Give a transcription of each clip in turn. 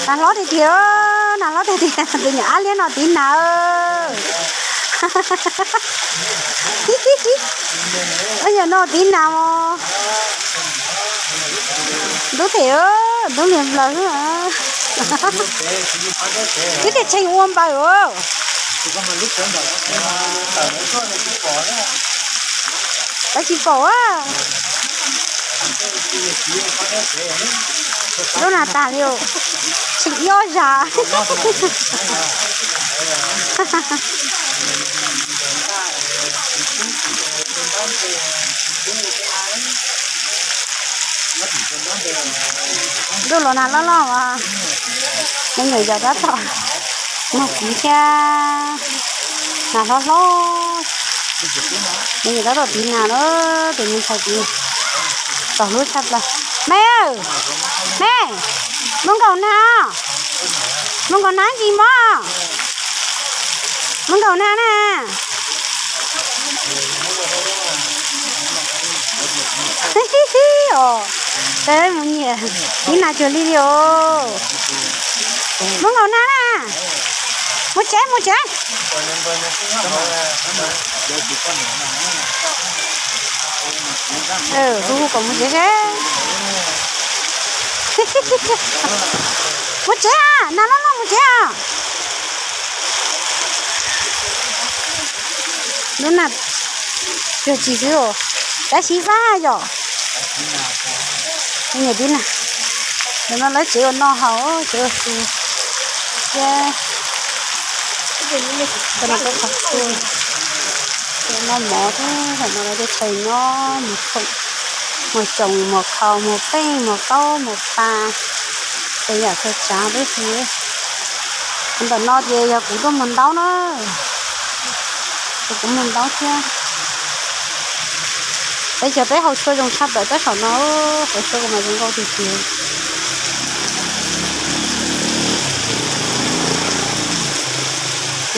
Nas hlob tiag tiag, nas hlob tiag tiag, tus nyuam ab liab no tiv nas. Ub, nyuam no tiv nas mos. Ntub them, ntub niag nplaws. Twb tias tshee ua npaws. Lawv tsis pom a. Lub nas tas li, tshee ib ob zag. Ntuj los nas loj loj as, me nyuam yaus tab tom mug txiv thiab. Nas hlob hlob, me nyuam tab tom tiv nas na, tus me ntxhais tiv, txaus hlub tshaj plaws. Me, me, mus nkaum nas, mus nkaum nas ntsis mog, mus nkaum nas na. Os, peb mus nyiam ib nas cuag li li os. Mus nkaum nas na, mus tsev mus tsev. Hu hu kom mus tsev seb. Mus tsev a, nas loj loj mus tsev a. Lub nas cuag tsis xwb os, tab sis fab yom. Niam tib na, ntawm no lawv tsev ua noj haus, tsev ua su thiab. Ntawm no tau qhov tu, noj mov thiab, ntawm no lawv tej chaw nyob, muas khoom, muas tsoos, muas khau, muas peej, muas qaub, muas pa, tej yam txhua tsav tib si. Ntawm no ces yog kuv tuaj muag ntaub na, kuv muag ntaub thiab. Peb cov peb haus tshua zoo tshaj plaws tab saum no, haus tshua kuv mas zoo nkauj tiag tiag.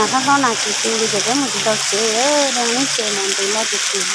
Nas hlob hlob nas tsis tu li ces peb mus tsis tau tsev, dej lub tsev mas ntev loj tiag tiag.